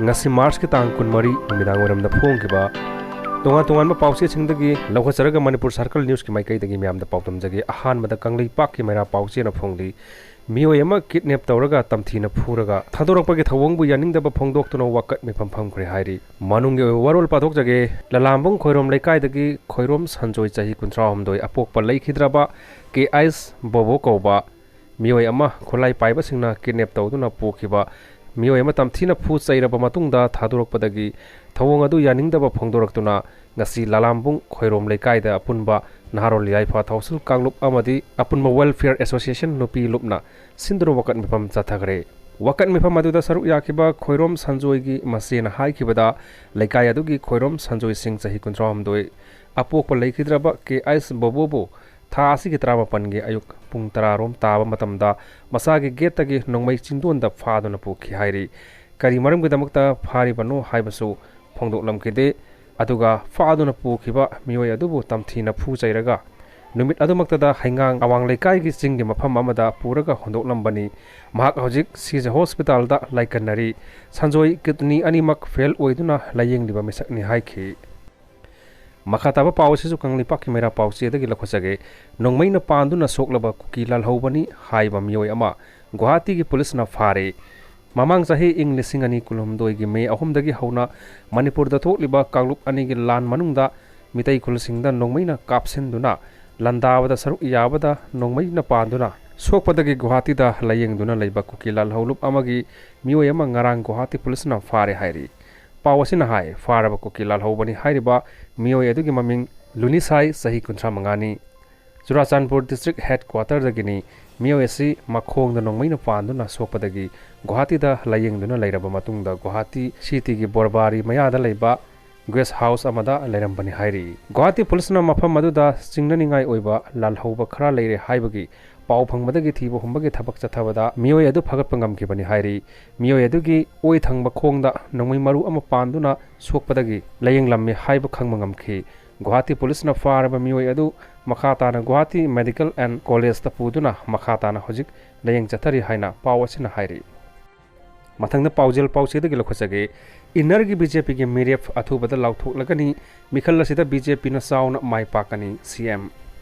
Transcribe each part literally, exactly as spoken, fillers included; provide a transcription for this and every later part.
ꯉꯁꯤ ꯃꯥꯔꯆꯀꯤ ꯇꯥꯡ ꯀꯨꯟꯃꯔꯤ ꯅꯨꯃꯤꯗꯥꯡ ꯋꯥꯏꯔꯝꯗ ꯐꯣꯡꯈꯤꯕ ꯇꯣꯉꯥꯟ ꯇꯣꯉꯥꯟꯕ ꯄꯥꯎꯆꯦꯁꯤꯡꯗꯒꯤ ꯂꯧꯈꯠꯆꯔꯒ ꯃꯅꯤꯄꯨꯔ ꯁꯔꯀꯜ ꯅ꯭ꯌꯨꯁꯀꯤ ꯃꯥꯏꯀꯩꯗꯒꯤ ꯃꯌꯥꯝꯗ ꯄꯥꯎꯗꯝꯖꯒꯦ꯫ ꯑꯍꯥꯟꯕꯗ ꯀꯪꯂꯩꯄꯥꯛꯀꯤ ꯃꯩꯔꯥ ꯄꯥꯎꯆꯦꯅ ꯐꯣꯡꯂꯤ꯫ ꯃꯤꯑꯣꯏ ꯑꯃ ꯀꯤꯗꯅꯦꯞ ꯇꯧꯔꯒ ꯇꯝꯊꯤꯅ ꯐꯨꯔꯒ ꯊꯥꯗꯣꯔꯛꯄꯒꯤ ꯊꯧꯑꯣꯡꯕꯨ ꯌꯥꯅꯤꯡꯗꯕ ꯐꯣꯡꯗꯣꯛꯇꯨꯅ ꯋꯥꯀꯠ ꯃꯤꯐꯝ ꯐꯝꯈ꯭ꯔꯦ ꯍꯥꯏꯔꯤ꯫ ꯃꯅꯨꯡꯒꯤ ꯑꯣꯏꯕ ꯋꯥꯔꯣꯜ ꯄꯥꯊꯣꯛꯆꯒꯦ꯫ ꯂꯂꯥꯝꯕꯨꯡ ꯈꯣꯏꯔꯣꯝ ꯂꯩꯀꯥꯏꯗꯒꯤ ꯈꯣꯏꯔꯣꯝ ꯁꯟꯖꯣꯏ, ꯆꯍꯤ ꯀꯨꯟꯊ꯭ꯔꯥ ꯍꯨꯝꯗꯣꯏ, ꯑꯄꯣꯛꯄ ꯂꯩꯈꯤꯗ꯭ꯔꯕ ꯀꯦ ꯑꯩꯁ ꯕꯣꯕꯣ ꯀꯧꯕ ꯃꯤꯑꯣꯏ ꯑꯃ ꯈꯨꯠꯂꯥꯏ ꯄꯥꯏꯕꯁꯤꯡꯅ ꯀꯤꯗꯅꯦꯞ ꯇꯧꯗꯨꯅ ꯄꯨꯈꯤꯕ ꯃꯤꯑꯣꯏ ꯑꯃ ꯇꯝꯊꯤꯅ ꯐꯨ ꯆꯩꯔꯕ ꯃꯇꯨꯡꯗ ꯊꯥꯗꯣꯔꯛꯄꯗꯒꯤ ꯊꯧꯑꯣꯡ ꯑꯗꯨ ꯌꯥꯅꯤꯡꯗꯕ ꯐꯣꯡꯗꯣꯔꯛꯇꯨꯅ ꯉꯁꯤ ꯂꯂꯥꯝꯕꯨꯡ ꯈꯣꯏꯔꯣꯝ ꯂꯩꯀꯥꯏꯗ ꯑꯄꯨꯟꯕ ꯅꯍꯥꯔꯣꯜ ꯌꯥꯏꯐ ꯊꯧꯁꯤꯜ ꯀꯥꯡꯂꯨꯞ ꯑꯃꯗꯤ ꯑꯄꯨꯟꯕ ꯋꯦꯜꯐꯤꯌꯔ ꯑꯦꯁꯣꯁꯤꯌꯦꯁꯟ ꯅꯨꯄꯤ ꯂꯨꯞꯅ ꯁꯤꯟꯗꯨꯅ ꯋꯥꯀꯠ ꯃꯤꯐꯝ ꯆꯠꯊꯈ꯭ꯔꯦ꯫ ꯋꯥꯀꯠ ꯃꯤꯐꯝ ꯑꯗꯨꯗ ꯁꯔꯨꯛ ꯌꯥꯈꯤꯕ ꯈꯣꯏꯔꯣꯝ ꯁꯟꯖꯣꯏꯒꯤ ꯃꯆꯦꯅ ꯍꯥꯏꯈꯤꯕꯗ, ꯂꯩꯀꯥꯏ ꯑꯗꯨꯒꯤ ꯈꯣꯏꯔꯣꯝ ꯁꯟꯖꯣꯏ ꯁꯤꯡ, ꯆꯍꯤ ꯀꯨꯟꯊ꯭ꯔꯥ ꯍꯨꯝꯗꯣꯏ, ꯑꯄꯣꯛꯄ ꯂꯩꯈꯤꯗ꯭ꯔꯕ ꯀꯦ ꯑꯩꯁ ꯕꯣꯕꯣꯕꯨ ꯊꯥ ꯑꯁꯤꯒꯤ ꯇꯔꯥꯃꯥꯄꯟꯒꯤ ꯑꯌꯨꯛ ꯄꯨꯡ ꯇꯔꯥ ꯔꯣꯝ ꯇꯥꯕ ꯃꯇꯝꯗ ꯃꯁꯥꯒꯤ ꯒꯦꯠꯇꯒꯤ ꯅꯣꯡꯃꯩ ꯆꯤꯡꯗꯣꯟꯗ ꯐꯥꯗꯨꯅ ꯄꯨꯈꯤ ꯍꯥꯏꯔꯤ꯫ ꯀꯔꯤ ꯃꯔꯝꯒꯤꯗꯃꯛꯇ ꯐꯥꯔꯤꯕꯅꯣ ꯍꯥꯏꯕꯁꯨ ꯐꯣꯡꯗꯣꯛꯂꯝꯈꯤꯗꯦ꯫ ꯑꯗꯨꯒ ꯐꯥꯗꯨꯅ ꯄꯨꯈꯤꯕ ꯃꯤꯑꯣꯏ ꯑꯗꯨꯕꯨ ꯇꯝꯊꯤꯅ ꯐꯨ ꯆꯩꯔꯒ ꯅꯨꯃꯤꯠ ꯑꯗꯨꯃꯛꯇꯗ ꯍꯩꯉꯥꯡ ꯑꯋꯥꯡ ꯂꯩꯀꯥꯏꯒꯤ ꯆꯤꯡꯒꯤ ꯃꯐꯝ ꯑꯃꯗ ꯄꯨꯔꯒ ꯍꯨꯟꯗꯣꯛꯂꯝꯕꯅꯤ꯫ ꯃꯍꯥꯛ ꯍꯧꯖꯤꯛ ꯁꯤꯖ ꯍꯣꯁꯄꯤꯇꯥꯜꯗ ꯂꯥꯏꯀꯠꯅꯔꯤ꯫ ꯁꯟꯖꯣꯏ ꯀꯤꯗꯅꯤ ꯑꯅꯤꯃꯛ ꯐꯦꯜ ꯑꯣꯏꯗꯨꯅ ꯂꯥꯌꯦꯡꯂꯤꯕ ꯃꯤꯁꯛꯅꯤ ꯍꯥꯏꯈꯤ꯫ ꯃꯈꯥ ꯇꯥꯕ ꯄꯥꯎ ꯑꯁꯤꯁꯨ ꯀꯪꯂꯩꯄꯥꯛꯀꯤ ꯃꯩꯔꯥ ꯄꯥꯎꯆꯦꯗꯒꯤ ꯂꯧꯈꯠꯆꯒꯦ꯫ ꯅꯣꯡꯃꯩꯅ ꯄꯥꯟꯗꯨꯅ ꯁꯣꯛꯂꯕ ꯀꯨꯀꯤ ꯂꯥꯜꯍꯧꯕꯅꯤ ꯍꯥꯏꯕ ꯃꯤꯑꯣꯏ ꯑꯃ ꯒꯨꯋꯥꯍꯥꯇꯤꯒꯤ ꯄꯨꯂꯤꯁꯅ ꯐꯥꯔꯦ꯫ ꯃꯃꯥꯡ ꯆꯍꯤ ꯏꯪ ꯂꯤꯁꯤꯡ ꯑꯅꯤ ꯀꯨꯟꯍꯨꯝꯗꯣꯏꯒꯤ ꯃꯦ ꯑꯍꯨꯝꯗꯒꯤ ꯍꯧꯅ ꯃꯅꯤꯄꯨꯔꯗ ꯊꯣꯛꯂꯤꯕ ꯀꯥꯡꯂꯨꯞ ꯑꯅꯤꯒꯤ ꯂꯥꯟ ꯃꯅꯨꯡꯗ ꯃꯤꯇꯩ ꯈꯨꯜꯁꯤꯡꯗ ꯅꯣꯡꯃꯩꯅ ꯀꯥꯞꯁꯤꯟꯗꯨꯅ ꯂꯥꯟꯗꯥꯕꯗ ꯁꯔꯨꯛ ꯌꯥꯕꯗ ꯅꯣꯡꯃꯩꯅ ꯄꯥꯟꯗꯨꯅ ꯁꯣꯛꯄꯗꯒꯤ ꯒꯨꯋꯥꯍꯥꯇꯤꯗ ꯂꯥꯌꯦꯡꯗꯨꯅ ꯂꯩꯕ ꯀꯨꯀꯤ ꯂꯥꯜꯍꯧꯂꯨꯞ ꯑꯃꯒꯤ ꯃꯤꯑꯣꯏ ꯑꯃ ꯉꯔꯥꯡ ꯒꯨꯋꯥꯍꯥꯇꯤ ꯄꯨꯂꯤꯁꯅ ꯐꯥꯔꯦ ꯍꯥꯏꯔꯤ꯫ ꯄꯥꯎ ꯑꯁꯤꯅ ꯍꯥꯏ, ꯐꯥꯔꯕ ꯀꯨꯀꯤ ꯂꯥꯜꯍꯧꯕꯅꯤ ꯍꯥꯏꯔꯤꯕ ꯃꯤꯑꯣꯏ ꯑꯗꯨꯒꯤ ꯃꯃꯤꯡ ꯂꯨꯅꯤꯁꯥꯏ, ꯆꯍꯤ ꯀꯨꯟꯊ꯭ꯔꯥ ꯃꯉꯥꯅꯤ꯫ ꯆꯨꯔꯥꯆꯥꯟꯄꯨꯔ ꯗꯤꯁꯇ꯭ꯔꯤꯛ ꯍꯦꯗ ꯀ꯭ꯋꯥꯇꯔꯗꯒꯤꯅꯤ꯫ ꯃꯤꯑꯣꯏ ꯑꯁꯤ ꯃꯈꯣꯡꯗ ꯅꯣꯡꯃꯩꯅ ꯄꯥꯟꯗꯨꯅ ꯁꯣꯛꯄꯗꯒꯤ ꯒꯨꯋꯥꯍꯥꯇꯤꯗ ꯂꯥꯌꯦꯡꯗꯨꯅ ꯂꯩꯔꯕ ꯃꯇꯨꯡꯗ ꯒꯨꯋꯥꯍꯥꯇꯤ ꯁꯤꯇꯤꯒꯤ ꯕꯣꯔꯕꯥꯔꯤ ꯃꯌꯥꯗ ꯂꯩꯕ ꯒꯦꯁ ꯍꯥꯎꯁ ꯑꯃꯗ ꯂꯩꯔꯝꯕꯅꯤ ꯍꯥꯏꯔꯤ꯫ ꯒꯨꯋꯥꯍꯥꯇꯤ ꯄꯨꯂꯤꯁꯅ ꯃꯐꯝ ꯑꯗꯨꯗ ꯆꯤꯡꯅꯅꯤꯡꯉꯥꯏ ꯑꯣꯏꯕ ꯂꯥꯜꯍꯧꯕ ꯈꯔ ꯂꯩꯔꯦ ꯍꯥꯏꯕꯒꯤ ꯄꯥꯎ ꯐꯪꯕꯗꯒꯤ ꯊꯤꯕ ꯍꯨꯝꯕꯒꯤ ꯊꯕꯛ ꯆꯠꯊꯕꯗ ꯃꯤꯑꯣꯏ ꯑꯗꯨ ꯐꯥꯒꯠꯄ ꯉꯝꯈꯤꯕꯅꯤ ꯍꯥꯏꯔꯤ꯫ ꯃꯤꯑꯣꯏ ꯑꯗꯨꯒꯤ ꯑꯣꯏ ꯊꯪꯕ ꯈꯣꯡꯗ ꯅꯣꯡꯃꯩ ꯃꯔꯨ ꯑꯃ ꯄꯥꯟꯗꯨꯅ ꯁꯣꯛꯄꯗꯒꯤ ꯂꯥꯌꯦꯡꯂꯝꯃꯤ ꯍꯥꯏꯕ ꯈꯪꯕ ꯉꯝꯈꯤ꯫ ꯒꯨꯋꯥꯍꯥꯇꯤ ꯄꯨꯂꯤꯁꯅ ꯐꯥꯔꯕ ꯃꯤꯑꯣꯏ ꯑꯗꯨ ꯃꯈꯥ ꯇꯥꯅ ꯒꯨꯋꯥꯍꯥꯇꯤ ꯃꯦꯗꯤꯀꯦꯜ ꯑꯦꯟ ꯀꯣꯂꯦꯖꯇ ꯄꯨꯗꯨꯅ ꯃꯈꯥ ꯇꯥꯅ ꯍꯧꯖꯤꯛ ꯂꯥꯌꯦꯡ ꯆꯠꯊꯔꯤ ꯍꯥꯏꯅ ꯄꯥꯎ ꯑꯁꯤꯅ ꯍꯥꯏꯔꯤ꯫ ꯃꯊꯪꯗ ꯄꯥꯎꯖꯦꯜ ꯄꯥꯎꯆꯦꯗꯒꯤ ꯂꯧꯈꯠꯆꯒꯦ꯫ ꯏꯟꯅꯔꯒꯤ ꯕꯤ ꯖꯦ ꯄꯤꯒꯤ ꯃꯤꯔꯦꯞ ꯑꯊꯨꯕꯗ ꯂꯥꯎꯊꯣꯛꯂꯒꯅꯤ꯫ ꯃꯤꯈꯜ ꯑꯁꯤꯗ ꯕꯤ ꯖꯦ ꯄꯤꯅ ꯆꯥꯎꯅ ꯃꯥꯏ ꯄꯥꯛꯀꯅꯤ, ꯁꯤ ꯑꯦꯝ꯫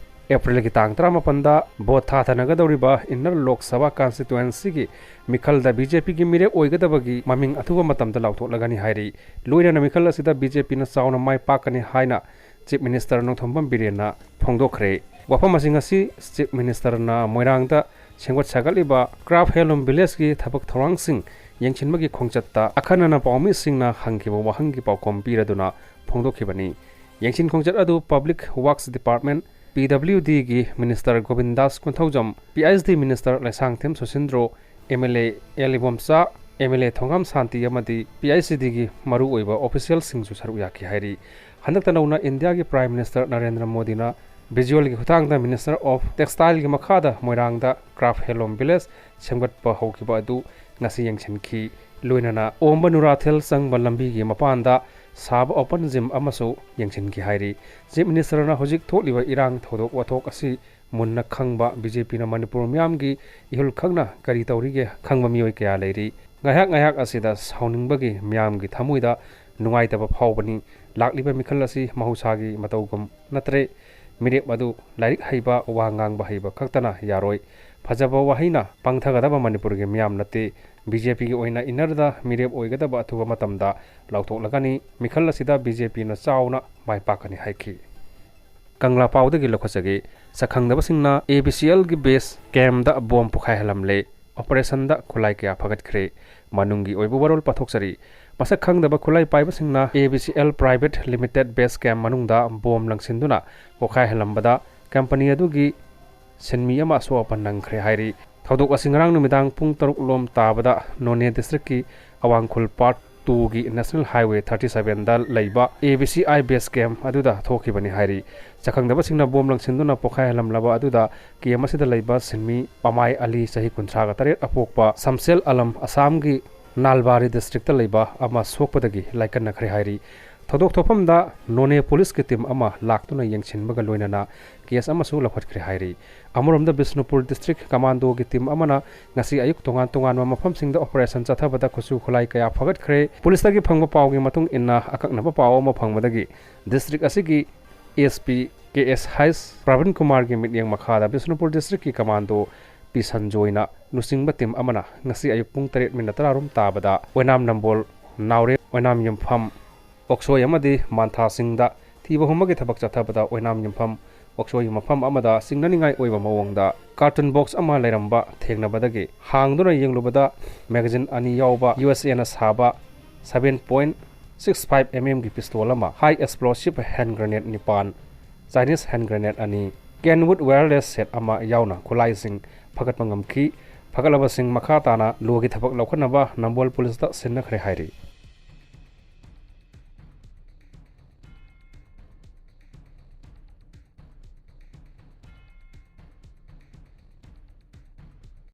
ꯑꯦꯄ꯭ꯔꯤꯜꯒꯤ ꯇꯥꯡ ꯇꯔꯥꯃꯥꯄꯟꯗ vote ꯊꯥꯊꯅꯒꯗꯧꯔꯤꯕ inner Lok Sabha ꯀꯟꯁꯇꯤꯇ꯭ꯋꯦꯟꯁꯤꯒꯤ ꯃꯤꯈꯜꯗ B J ꯄꯤꯒꯤ ꯃꯤꯔꯦꯞ ꯑꯣꯏꯒꯗꯕꯒꯤ ꯃꯃꯤꯡ ꯑꯊꯨꯕ ꯃꯇꯝꯗ ꯂꯥꯎꯊꯣꯛꯂꯒꯅꯤ ꯍꯥꯏꯔꯤ꯫ ꯂꯣꯏꯅꯅ ꯃꯤꯈꯜ ꯑꯁꯤꯗ ꯕꯤ ꯖꯦ ꯄꯤꯅ ꯆꯥꯎꯅ ꯃꯥꯏ ꯄꯥꯛꯀꯅꯤ ꯍꯥꯏꯅ ꯆꯤꯐ ꯃꯤꯅꯤꯁꯇꯔ ꯅꯣꯡꯊꯣꯝꯕꯝ ꯕꯤꯔꯦꯟꯅ ꯐꯣꯡꯗꯣꯛꯈ꯭ꯔꯦ꯫ ꯋꯥꯐꯝ ꯑꯁꯤꯡ ꯑꯁꯤ ꯆꯤꯐ ꯃꯤꯅꯤꯁꯇꯔꯅ ꯃꯣꯏꯔꯥꯡꯗ ꯁꯦꯝꯒꯠ ꯁꯥꯒꯠꯂꯤꯕ ꯀ꯭ꯔꯥꯐ ꯍꯦꯟꯂꯨꯝ ꯚꯤꯂꯦꯖꯀꯤ ꯊꯕꯛ ꯊꯧꯔꯥꯡꯁꯤꯡ ꯌꯦꯡꯁꯤꯟꯕꯒꯤ ꯈꯣꯡꯆꯠꯇ ꯑꯈꯟꯅꯅ ꯄꯥꯎꯃꯤꯁꯤꯡꯅ ꯍꯪꯈꯤꯕ ꯋꯥꯍꯪꯒꯤ ꯄꯥꯎꯈꯨꯝ ꯄꯤꯔꯗꯨꯅ ꯐꯣꯡꯗꯣꯛꯈꯤꯕꯅꯤ꯫ ꯌꯦꯡꯁꯤꯟ ꯈꯣꯡꯆꯠ ꯑꯗꯨ public works department, P W ꯗꯤꯒꯤ minister Govindas Konthoujam, P H D minister Leishangthem Susindro, M L A L Ibomcha, M L A Thongam Shanti ꯑꯃꯗꯤ ꯄꯤ ꯑꯩꯆ ꯏ ꯗꯤꯒꯤ ꯃꯔꯨꯑꯣꯏꯕ ꯑꯣꯐꯤꯁꯤꯌꯦꯜꯁꯤꯡꯁꯨ ꯁꯔꯨꯛ ꯌꯥꯈꯤ ꯍꯥꯏꯔꯤ꯫ ꯍꯟꯗꯛꯇ ꯅꯧꯅ ꯏꯟꯗꯤꯌꯥꯒꯤ ꯄ꯭ꯔꯥꯏꯝ ꯃꯤꯅꯤꯁꯇꯔ ꯅꯔꯦꯟꯗ꯭ꯔ ꯃꯣꯗꯤꯅ ꯚꯤꯖꯨꯋꯦꯜꯒꯤ ꯈꯨꯠꯊꯥꯡꯗ ꯃꯤꯅꯤꯁꯇꯔ ꯑꯣꯐ ꯇꯦꯛꯁꯇꯥꯏꯜꯒꯤ ꯃꯈꯥꯗ ꯃꯣꯏꯔꯥꯡꯗ ꯀ꯭ꯔꯥꯐ ꯍꯦꯟꯂꯨꯝ ꯚꯤꯂꯦꯖ ꯁꯦꯝꯒꯠꯄ ꯍꯧꯈꯤꯕ ꯑꯗꯨ ꯉꯁꯤ ꯌꯦꯡꯁꯤꯟꯈꯤ꯫ ꯂꯣꯏꯅꯅ ꯑꯣꯝꯕ ꯅꯨꯔꯥꯊꯦꯜ ꯆꯪꯕ ꯂꯝꯕꯤꯒꯤ ꯃꯄꯥꯟꯗ ꯁꯥꯕ ꯑꯣꯄꯟ ꯖꯤꯝ ꯑꯃꯁꯨ ꯌꯦꯡꯁꯤꯟꯈꯤ ꯍꯥꯏꯔꯤ꯫ ꯆꯤꯐ ꯃꯤꯅꯤꯁꯇꯔꯅ ꯍꯧꯖꯤꯛ ꯊꯣꯛꯂꯤꯕ ꯏꯔꯥꯡ ꯊꯧꯗꯣꯛ ꯋꯥꯊꯣꯛ ꯑꯁꯤ ꯃꯨꯟꯅ ꯈꯪꯕ ꯕꯤ ꯖꯦ ꯄꯤꯅ ꯃꯅꯤꯄꯨꯔ ꯃꯤꯌꯥꯝꯒꯤ ꯏꯍꯨꯜ ꯈꯪꯅ ꯀꯔꯤ ꯇꯧꯔꯤꯒꯦ ꯈꯪꯕ ꯃꯤꯑꯣꯏ ꯀꯌꯥ ꯂꯩꯔꯤ꯫ ꯉꯥꯏꯍꯥꯛ ꯉꯥꯏꯍꯥꯛ ꯑꯁꯤꯗ ꯁꯥꯎꯅꯤꯡꯕꯒꯤ ꯃꯤꯌꯥꯝꯒꯤ ꯊꯃꯣꯏꯗ ꯅꯨꯡꯉꯥꯏꯇꯕ ꯐꯥꯎꯕꯅꯤ꯫ ꯂꯥꯛꯂꯤꯕ ꯃꯤꯈꯜ ꯑꯁꯤ ꯃꯍꯧꯁꯥꯒꯤ ꯃꯇꯧꯒꯨꯝ ꯅꯠꯇ꯭ꯔꯦ꯫ ꯃꯤꯔꯦꯞ ꯑꯗꯨ ꯂꯥꯏꯔꯤꯛ ꯍꯩꯕ, ꯋꯥ ꯉꯥꯡꯕ ꯍꯩꯕ ꯈꯛꯇꯅ ꯌꯥꯔꯣꯏ꯫ ꯐꯖꯕ ꯋꯥꯍꯩꯅ ꯄꯪꯊꯒꯗꯕ ꯃꯅꯤꯄꯨꯔꯒꯤ ꯃꯤꯌꯥꯝ ꯅꯠꯇꯦ꯫ ꯕꯤ ꯖꯦ ꯄꯤꯒꯤ ꯑꯣꯏꯅ ꯏꯟꯅꯔꯗ ꯃꯤꯔꯦꯞ ꯑꯣꯏꯒꯗꯕ ꯑꯊꯨꯕ ꯃꯇꯝꯗ ꯂꯥꯎꯊꯣꯛꯂꯒꯅꯤ꯫ ꯃꯤꯈꯜ ꯑꯁꯤꯗ ꯕꯤ ꯖꯦ ꯄꯤꯅ ꯆꯥꯎꯅ ꯃꯥꯏ ꯄꯥꯛꯀꯅꯤ ꯍꯥꯏꯈꯤ꯫ ꯀꯪꯂꯥ ꯄꯥꯎꯗꯒꯤ ꯂꯧꯈꯠꯆꯒꯦ꯫ ꯁꯛꯈꯪꯗꯕꯁꯤꯡꯅ ꯑꯦ ꯕꯤ ꯁꯤ ꯑꯦꯜꯒꯤ ꯕꯦꯁ ꯀꯦꯝꯗ ꯕꯣꯝ ꯄꯣꯈꯥꯏꯍꯜꯂꯝꯂꯦ꯫ ꯑꯣꯄꯔꯦꯁꯟꯗ ꯈꯨꯠꯂꯥꯏ ꯀꯌꯥ ꯐꯒꯠꯈ꯭ꯔꯦ꯫ ꯃꯅꯨꯡꯒꯤ ꯑꯣꯏꯕ ꯋꯥꯔꯣꯜ ꯄꯥꯊꯣꯛꯆꯔꯤ꯫ ꯃꯁꯛ ꯈꯪꯗꯕ ꯈꯨꯠꯂꯥꯏ ꯄꯥꯏꯕꯁꯤꯡꯅ A B C L Private Limited base camp ꯃꯅꯨꯡꯗ ꯕꯣꯝ ꯂꯪꯁꯤꯟꯗꯨꯅ ꯄꯣꯈꯥꯏꯍꯜꯂꯝꯕꯗ ꯀꯝꯄꯅꯤ ꯑꯗꯨꯒꯤ ꯁꯤꯟꯃꯤ ꯑꯃ ꯑꯁꯣꯛ ꯑꯄꯟ ꯅꯪꯈ꯭ꯔꯦ ꯍꯥꯏꯔꯤ꯫ ꯊꯧꯗꯣꯛ ꯑꯁꯤ ꯉꯔꯥꯡ ꯅꯨꯃꯤꯗꯥꯡ ꯄꯨꯡ ꯇꯔꯨꯛ ꯂꯣꯝ ꯇꯥꯕꯗ ꯅꯣꯅꯦ ꯗꯤꯁꯇ꯭ꯔꯤꯛꯀꯤ ꯑꯋꯥꯡꯈꯨꯜ Part twoꯒꯤ National Highway thirty sevenꯗ ꯂꯩꯕ ꯑꯦ B C I base camp ꯑꯗꯨꯗ ꯊꯣꯛꯈꯤꯕꯅꯤ ꯍꯥꯏꯔꯤ꯫ ꯁꯛꯈꯪꯗꯕꯁꯤꯡꯅ ꯕꯣꯝ ꯂꯪꯁꯤꯟꯗꯨꯅ ꯄꯣꯈꯥꯏꯍꯜꯂꯝꯂꯕ ꯑꯗꯨꯗ ꯀꯦꯝ ꯑꯁꯤꯗ ꯂꯩꯕ ꯁꯤꯟꯃꯤ ꯄꯃꯥꯏ ꯑꯂꯤ, ꯆꯍꯤ ꯀꯨꯟꯊ꯭ꯔꯥꯒ ꯇꯔꯦꯠ ꯑꯄꯣꯛꯄ ꯁꯝꯁꯦꯜ ꯑꯂꯝ, ꯑꯁꯥꯝꯒꯤ ꯅꯥꯜꯕꯥꯔꯤ ꯗꯤꯁꯇ꯭ꯔꯤꯛꯇ ꯂꯩꯕ ꯑꯃ ꯁꯣꯛꯄꯗꯒꯤ ꯂꯥꯏꯀꯠꯅꯈ꯭ꯔꯦ ꯍꯥꯏꯔꯤ꯫ ꯊꯧꯗꯣꯛ ꯊꯣꯛꯐꯝꯗ ꯅꯣꯅꯦ ꯄꯨꯂꯤꯁꯀꯤ ꯇꯤꯝ ꯑꯃ ꯂꯥꯛꯇꯨꯅ ꯌꯦꯡꯁꯤꯟꯕꯒ ꯂꯣꯏꯅꯅ ꯀꯦꯁ ꯑꯃꯁꯨ ꯂꯧꯈꯠꯈ꯭ꯔꯦ ꯍꯥꯏꯔꯤ꯫ ꯑꯃꯔꯣꯝꯗ ꯕꯤꯁꯅꯨꯄꯨꯔ ꯗꯤꯁꯇ꯭ꯔꯤꯛ ꯀꯃꯥꯟꯗꯣꯒꯤ ꯇꯤꯝ ꯑꯃꯅ ꯉꯁꯤ ꯑꯌꯨꯛ ꯇꯣꯉꯥꯟ ꯇꯣꯉꯥꯟꯕ ꯃꯐꯝꯁꯤꯡꯗ ꯑꯣꯄꯔꯦꯁꯟ ꯆꯠꯊꯕꯗ ꯈꯨꯠꯁꯨ ꯈꯨꯠꯂꯥꯏ ꯀꯌꯥ ꯐꯒꯠꯈ꯭ꯔꯦ꯫ ꯄꯨꯂꯤꯁꯇꯒꯤ ꯐꯪꯕ ꯄꯥꯎꯒꯤ ꯃꯇꯨꯡ ꯏꯟꯅ, ꯑꯀꯛꯅꯕ ꯄꯥꯎ ꯑꯃ ꯐꯪꯕꯗꯒꯤ ꯗꯤꯁꯇ꯭ꯔꯤꯛ ꯑꯁꯤꯒꯤ ꯑꯦꯁ ꯄꯤ ꯀꯦ ꯑꯦꯁ ꯍꯩꯁ ꯄ꯭ꯔꯕꯤꯟ ꯀꯨꯃꯥꯔꯒꯤ ꯃꯤꯠꯌꯦꯡ ꯃꯈꯥꯗ ꯕꯤꯁꯅꯨꯄꯨꯔ ꯗꯤꯁꯇ꯭ꯔꯤꯛꯀꯤ ꯀꯃꯥꯟꯗꯣ ꯄꯤ ꯁꯟꯖꯣꯏꯅ ꯂꯨꯆꯤꯡꯕ ꯇꯤꯝ ꯑꯃꯅ ꯉꯁꯤ ꯑꯌꯨꯛ ꯄꯨꯡ ꯇꯔꯦꯠ ꯃꯤꯅꯠ ꯇꯔꯥꯔꯣꯝ ꯇꯥꯕꯗ ꯑꯣꯏꯅꯥꯝ ꯅꯝꯕꯣꯜ ꯅꯥꯎꯔꯦꯝ ꯑꯣꯏꯅꯥꯝ ꯌꯨꯝꯐꯝ ꯑꯣꯛꯁꯣꯏ ꯑꯃꯗꯤ ꯃꯥꯟꯊꯥꯁꯤꯡꯗ ꯊꯤꯕ ꯍꯨꯝꯕꯒꯤ ꯊꯕꯛ ꯆꯠꯊꯕꯗ ꯑꯣꯏꯅꯥꯝ ꯌꯨꯝꯐꯝ ꯑꯣꯛꯁꯣꯏ ꯃꯐꯝ ꯑꯃꯗ ꯆꯤꯡꯅꯅꯤꯡꯉꯥꯏ ꯑꯣꯏꯕ ꯃꯑꯣꯡꯗ ꯀꯥꯔꯇꯨꯟ ꯕꯣꯛꯁ ꯑꯃ ꯂꯩꯔꯝꯕ ꯊꯦꯡꯅꯕꯗꯒꯤ ꯍꯥꯡꯗꯨꯅ ꯌꯦꯡꯂꯨꯕꯗ ꯃꯦꯒꯥꯖꯤꯟ ꯑꯅꯤ ꯌꯥꯎꯕ ꯌꯨ ꯑꯦꯁ ꯑꯦꯅ ꯁꯥꯕ seven point six five M M ꯒꯤ ꯄꯤꯁꯇꯣꯜ ꯑꯃ, ꯍꯥꯏ ꯑꯦꯛꯁꯄ꯭ꯂꯣꯁꯤꯞ ꯍꯦꯟ ꯒ꯭ꯔꯦꯅꯦꯗ ꯅꯤꯄꯥꯟ, ꯆꯥꯏꯅꯤꯁ ꯍꯦꯟ ꯒ꯭ꯔꯦꯅꯦꯗ ꯑꯅꯤ, ꯀꯦꯟꯋꯨꯗ ꯋꯥꯌꯔꯂꯦꯁ ꯁꯦꯠ ꯑꯃ ꯌꯥꯎꯅ ꯈꯨꯠꯂꯥꯏꯁꯤꯡ ꯐꯒꯠꯄ ꯉꯝꯈꯤ꯫ ꯐꯒꯠꯂꯕꯁꯤꯡ ꯃꯈꯥ ꯇꯥꯅ ꯂꯣꯒꯤ ꯊꯕꯛ ꯂꯧꯈꯠꯅꯕ ꯅꯝꯕꯣꯜ ꯄꯨꯂꯤꯁꯇ ꯁꯤꯟꯅꯈ꯭ꯔꯦ ꯍꯥꯏꯔꯤ꯫